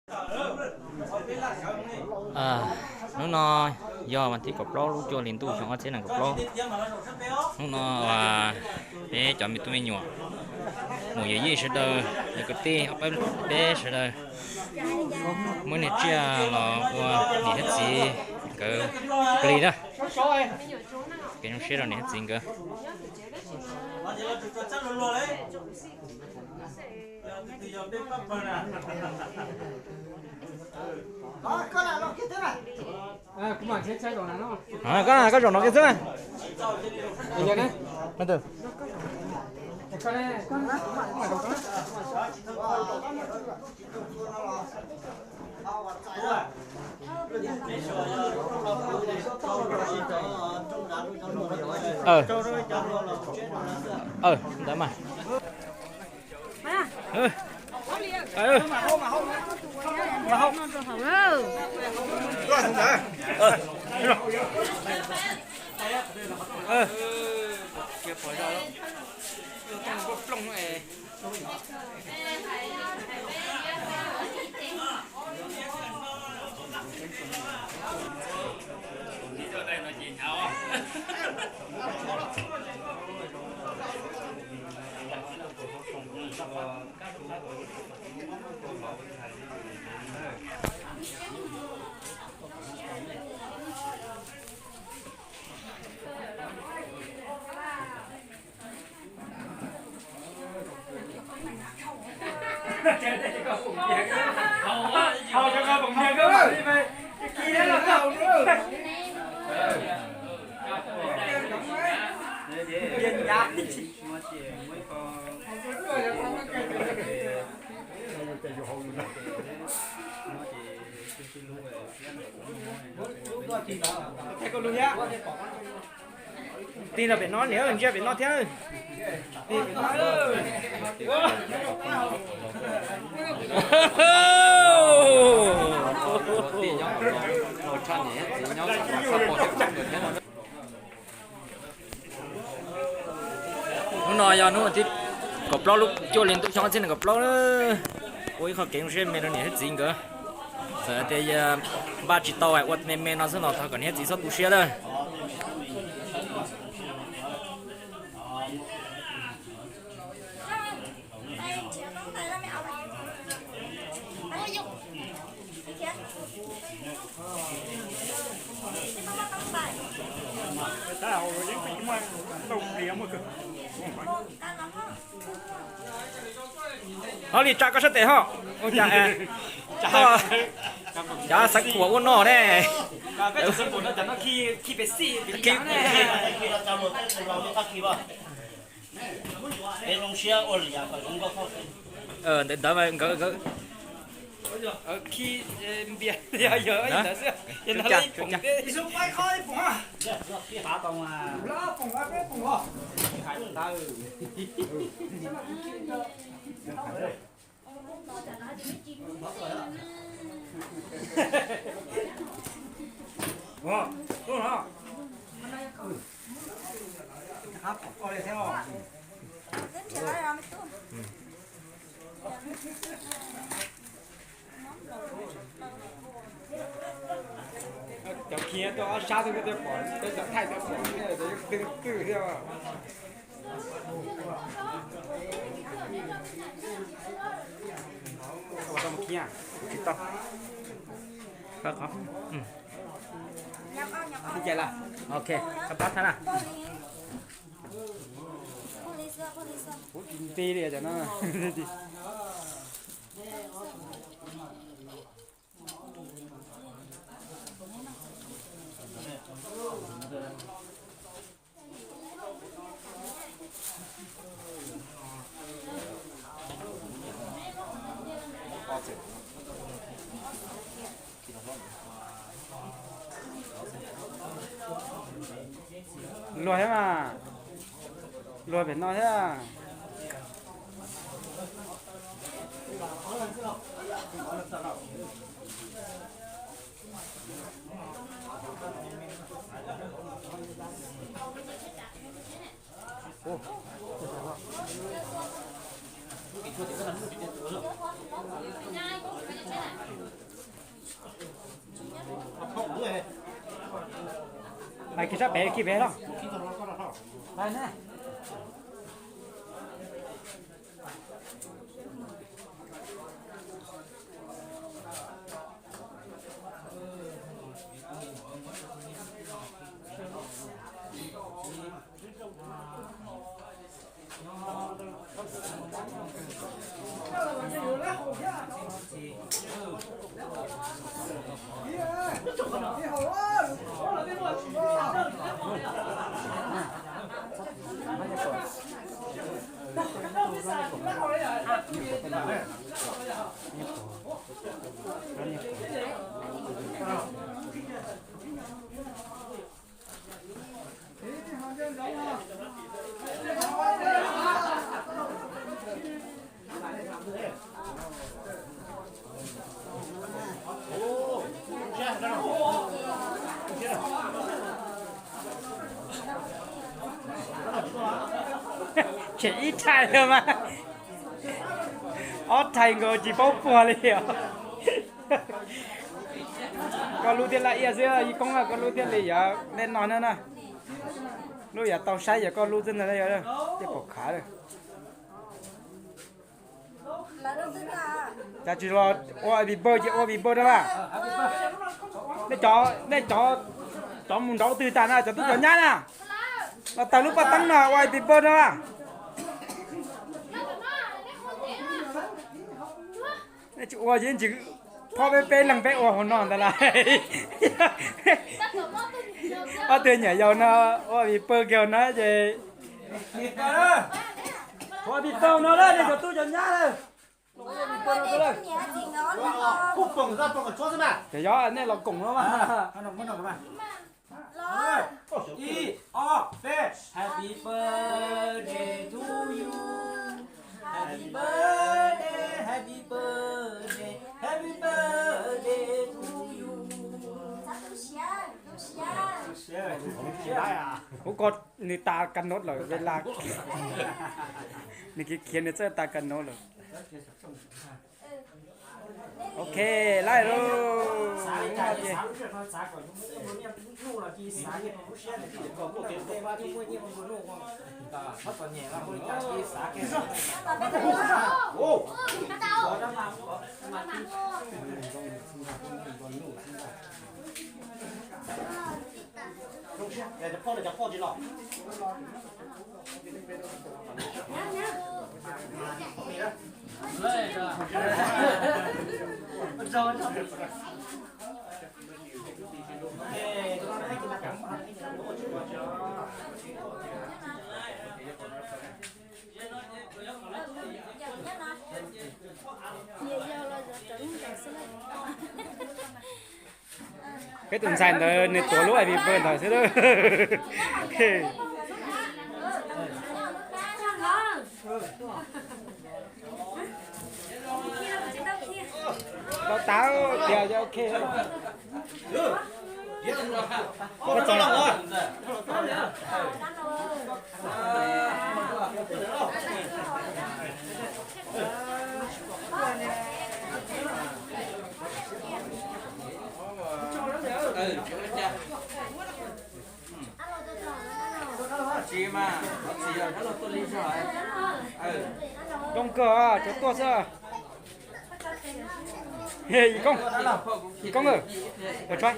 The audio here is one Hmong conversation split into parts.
Hnub no yog vas thib kaum plaub lub cuaj hli ntuj xyoo ob txhiab nees nkaum plaub. Hnub no peb cov me tub me nyuam, mus yawm yij sawv daws, yog kwv tij ob peb peb sawv daws muab niag tsiaj los ua niam thiab txiv nkawd plig na. Kev zoo siab rau niam thiab txiv nkawd. Koj, koj zaum no kiag xwb. Ntawd mas. Tij los pem no, niam ntsia pem no thiab. Hnub no yog hnub vas thib kaum plaub lub cuaj hli ntuj xyoo ob txhiab nees nkaum plaub, ua ib qho kev zoo siab me rau niam thiab txiv nkawd. Txawm tias npaj tsis tau ua me me no xwb los thov kom niam thiab txiv txhob tu siab lawm. Ho li tsa koj sab tes ho. Ua cas, cov xeev khuam ua no ne. Ntawd ntawd nkawd, nkawd, Cov khiav tuaj ob sab xwb, peb cov thaij cov pom twj twj thiab. Ua tau mus khiav, kuv tsis tau. Li cas las? Ok, koj pab thaij na. Kuv tsis nti li cov no. Luag thiab mas, luag pem no thiab. Lais kiag sab pem, kiag pem los. Tseem ib thais mas, ob thais nkaus tsis paub puag li os. Koj lub thiaj laj iaj xwb, Yij Koob, koj lub thiaj li yog nej no na. Lub yog tau saib yog koj lub xwb ntag, yog tej pom khav lawm. Cas tsis los ua happy birthday ces ua happy birthday na. Nej cov, nej cov, cov mus nraud twg tas na, cov tub cov nyab na? Los tawg lub paj teeb no ua happy birthday na. Nej tsis ua ces ntsis phob peb peb leeg peb ua hauv no ntag las. Ob tug nyuam yaus no ua happy birthday kiag no ces ua happy birthday no na, nej cov tub cov nyab na. Ces yog nej los koom no mas. Ib, ob, peb. Happy birthday to you. Happy birthday, happy birthday, happy birthday to you. Ub, koj nws tas ka nod lawm, ves las. Nws khiav khiav nws txawj tas ka nod lawm. Ok, laij lauj. Peb tus ntxhais ntawd nws tuav lub happy birthday ntawd xwb. Tau tas tias ok. Zoo kawg, cov tuaj xwb. Yij Koob, Yij Koob, los tso,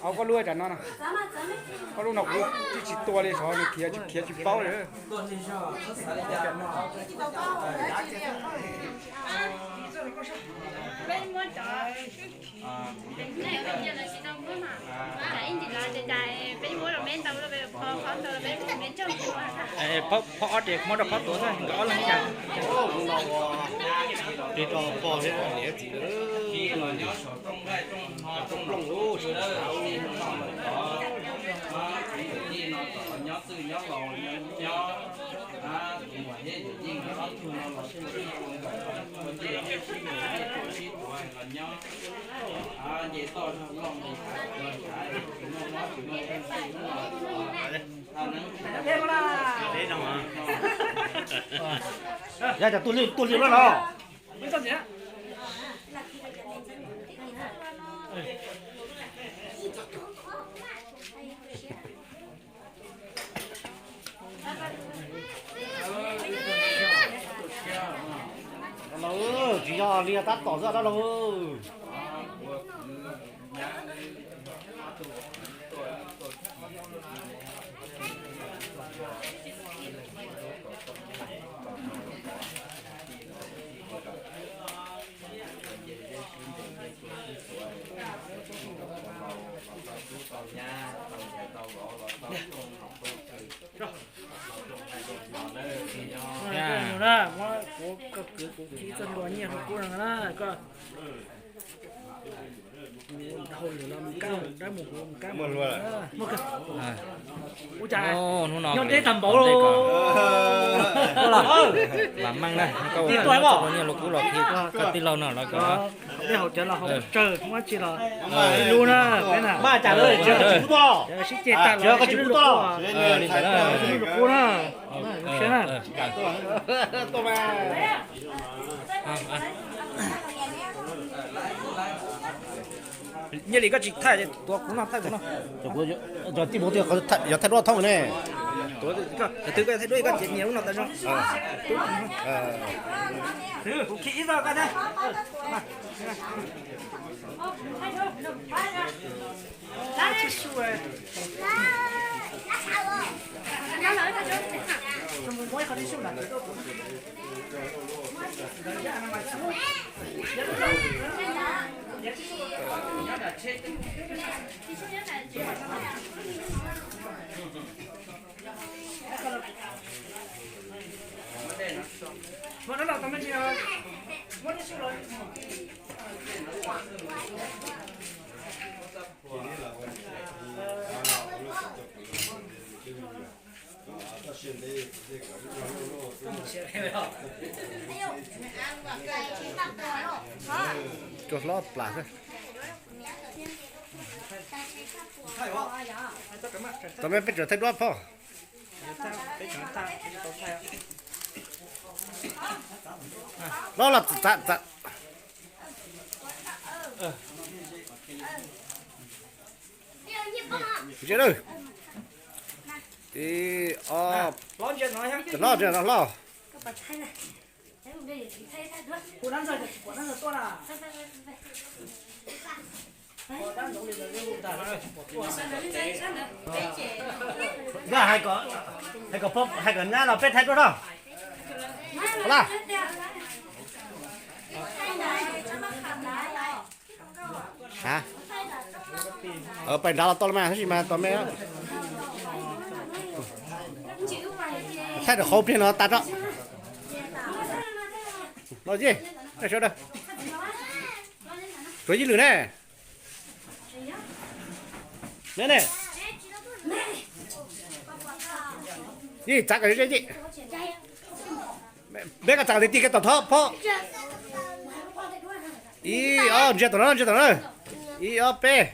hauv koj lub tsam no no. Koj lub no kuv twb tsis tua li, xyov nws khiav tsis khiav tsis paub li. Phob ob ces muab rau phob tuav xwb, nkawd ob leeg ib yam. Li rau pog thiab niam txiv lawm. Plooj lub sawv daws, kuv yawm yij no kom nyob twj nyob laus nyob, kuv muam thiab yawm yij nkawd ob tug no los sib tua nkawd, ua ntej sib mus sib tua sib tuav los nyob. Nce toj zog loj nqis hav los nrad, tsis muaj mob tsis muaj nkeeg tej hnub no. Yog cov tuaj liaj tuaj liaj loj los. Tab tom xwb dab laug. Muab koj kwv kuv khi txoj hlua nyiaj hlua kub no na koj. Hauj lwm los mus kab dab mus kuv mus kab mus. Ua cas nyob deb tag npaum los. Vam meej na, koj ua txoj hlua nyiaj hlua kub los khi koj tij laug no los koj. Dej haus cawv los haus tsawg muab tsi los ib lub na peb na. Sib ceg tag los sib lub kub na. Sib lub kub na. Nyiaj li koj tsis thaij tuav kuv no, thaij kuv no. Cov tij mus tias yog thaij duab thoob ne. Tuav, twb koj thaij duab koj ces nias lub no tas zog. Kuv khi ib txoj koj thiab. Cua hlob plas xwb. Tau me peb tseem thaij duab phoj. Los los txam txam. Ntsia lawm. Ib ob, hlob ntsia no hlob. Yog hais kom, hais kom nyab los peb thaij duab no. Laj. Pais nrad los tau los mas, tab sis mas tos me. Thaij rau qhov pliag no tas tso. Los yej, sawv daws. Tsuav yij lwm ne. Ne ne. Yij txav kom ze yij. Peb koj txav tiag tiag tom thob phob. Ib ob, ntsia tom no, ntsia tom no. Ib ob peb.